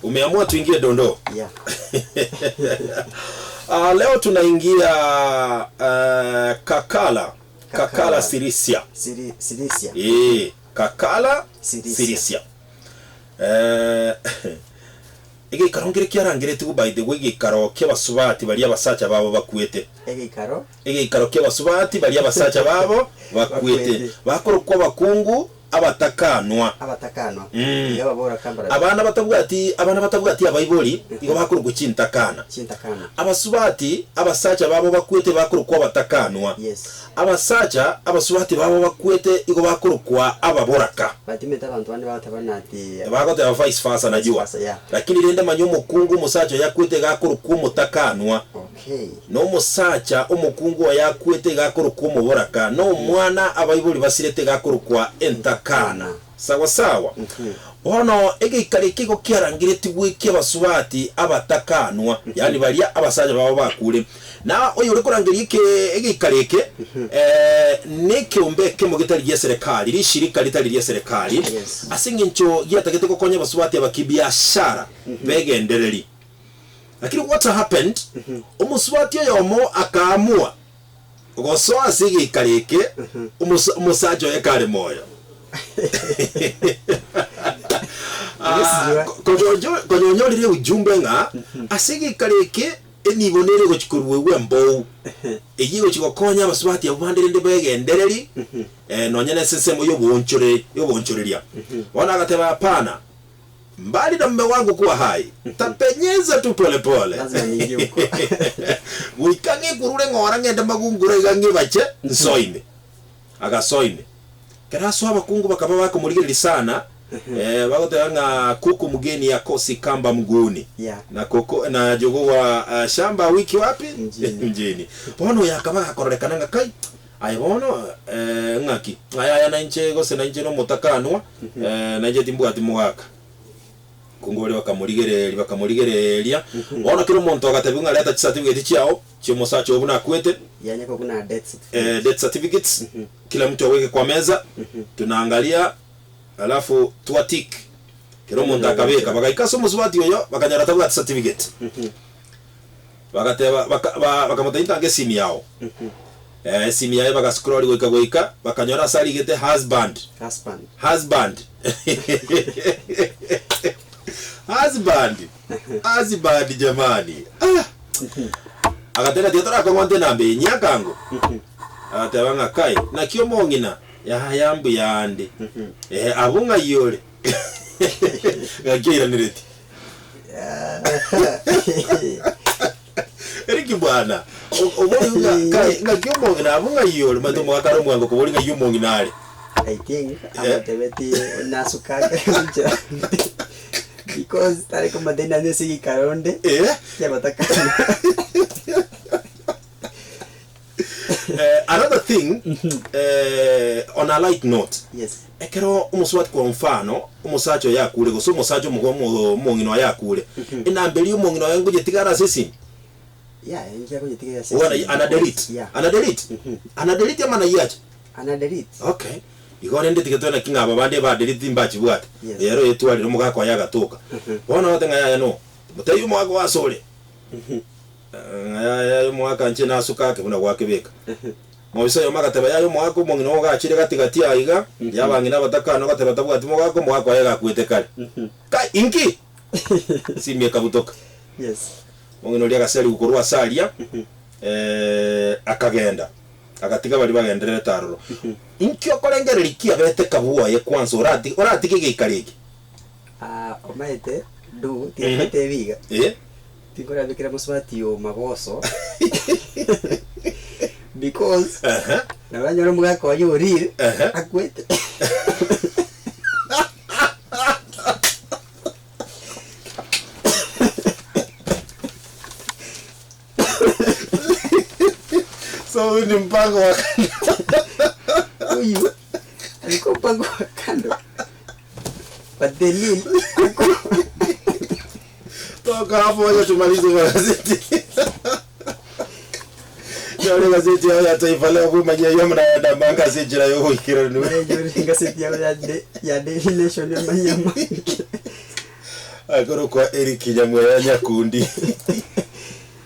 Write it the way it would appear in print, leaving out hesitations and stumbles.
Umeamua tuingie dondoo? Yeah. Ah, leo tunaingia uh, Kakala Kakala Kakala. Sirisia. Siri, Sirisia. Eh, Kakala Sirisia. Sirisia. Eh, egeikaro nkere kiarangeretigwe by the way egeikaro ki'abasubati baria abasacha babo bakwete. Egeikaro. Egeikaro ki'abasubati baria abasacha babo bakwete. Bakwete. Bakorokwa abakungu abatakanwa. Abatakanwa. Mm. Iga babora kambara. Abana batabwati abana batabwati abaibori igo bakorokwa chintakana. Chintakana. Abasubati abasacha babo bakwete bakorokwa abatakanwa. Yes. Abasacha abasubati babo bakwete igo bakorokwa ababoraka. Batimete abanto bande bagoteba ng'a ati. Bagoteba vice versa Vice najua. versa, yeah. Lakini rende manya omokungu omosacha oyo akwete iga akorokwa omotakanwa. Okay. Na omosacha omokungu oye akwete iga akorokwa omoboraka, na omwana abaibori basirete iga akorokwa entakana. Sawa sawa. Bono egeikaro eke igo kiarangeretigwe eki'abasubati abatakanwa, yaani baria abasacha babo bakure. Na oyore korangeria eke egeikaro eke eh, nekeombe ekemo getari gi'eserekari, rishirika ritari ri'eserekari, Yes. ase engencho giatagete gokonya abasubati aba kibiashara begendereri. Lakini what happened, omosubati oyomo akaamua gosoa ase egeikaro eke omosa- omosacha oye kare moyo. Ah, konyojo- konyonyorire ujumbe ng'a ase egeikaro eke enibo nere egochi koruegwa embou eyio egochi gokonya abasubati abwo bande rende begendereri eh, nonya na ase ensemo y'oboonchore y'oboonchoreria. Bono agateba hapana, Mbali na mume wangu kuwa hai, tapenyeza tu pole pole. Lazima niingie huko. Goika ng'ikurure ng'ora ng'ende magungura iga ng'ibache nsoe ime. Agasoa ime. Ekero asoa abakungu bakaba bakomorigereria sana, eh, bagoteba ng'a kuku mgeni hakosi kamba mguuni. Yeah. Na koko na jogoo wa uh, shamba wiki wapi? Mjini. Mjini. Bono oyo akaba gakororekana ng'a kai Aye bono, ng'aki? Aye aya nainche, gose nainche nomotakanwa, nainche timbwati mogaka. Kungu baria bakamorigereria, bakamorigereria. Bono kera omonto agatebiwa ng'a reta chicertificate chiao, chi'omosacha oo buna akwete, Yanya ko buna death certificate. death certificates, kila mtu aweke kwa meza, tunaangalia alafu twa tick. Kera omonto akabeka, bagaika ase omosubati oyo, bakanyora tabwati certificate. Bagateba, baka, ba, bakamotebia ntange esimi yao. Eh, esimi yaye bagascroll goika goika, bakanyora ase arigete husband. Husband. Husband. Husband. Husband jamani. Ah. Agateba tiga torakong'onte enamba eye nyiakango. Agateba ng'a kai, naki omong'ina? Yaya mbuya ande. Ehe, abwo ng'ai ore? Ng'aki oiraneretie? Eriki bwana, obori ng'a kai ng'aki omong'ina abwo ng'ai ore? Omanyete omogaka are omwango kobori ng'ai omong'ina are. I think amotebetie nasuka nchera because tari komotebia nanye ase egeikaro onde Eh. kiagotakana. Eh, another thing eh, on a light note Yes. ekero omosubati kwa mfano omosacha oye akure gose omosacha omogo omo- omong'ina oye akure enamba eria omong'ina oye ngoyetigara ase esimi Yeah, inche akoyetiga ase Bono esimi ana delete Yeah. ana delete ana delete ama nayiacha Ana delete. okay igo rende tiga tore naki ng'a aba bande ba delete mbachibwate Yes. ero oyetwarire omogaka oye agatoka bono ogote ng'a yaya no motebie omogaka ogo ase ore Ng'a yaya omogaka inche nasuka ake buna gwakebeka. Mobisa oyomo agateba, Yaya omogaka omong'ina oo gachire gati gati aa iga, yabang'ina abatakana ogateba tabwati mogaka, omogaka oye gakwete kare. Kai, inki? Esimi ekabutoka. Yes. Omong'ina oria agaserigwa korwa ase aria, akagenda, agatiga baria bagendererete aroro. Inki okorengereria kiabete kabwoye kwanza orati oratige egeikaro eke? Ah, omaete, du, tiga ngotebi iga. Eh. Tinkorabekera mosubati oo magoso because Ehe. nabo anyore omogaka oye orire Ehe. akwete. So huyu ni mpango wa Huyu alikuwa mpango wa kando but the real Toka hapo wacha tumalize magazeti. Yale gazeti hayo ya Taifa Leo kumanyia yo mnaenda manga ase enchera y'ogoikeranu. Nayenyore engaseti yao ya Da- ya Daily Nation emanyia amange. Akorokwa Eric Nyamweya Nyakundi.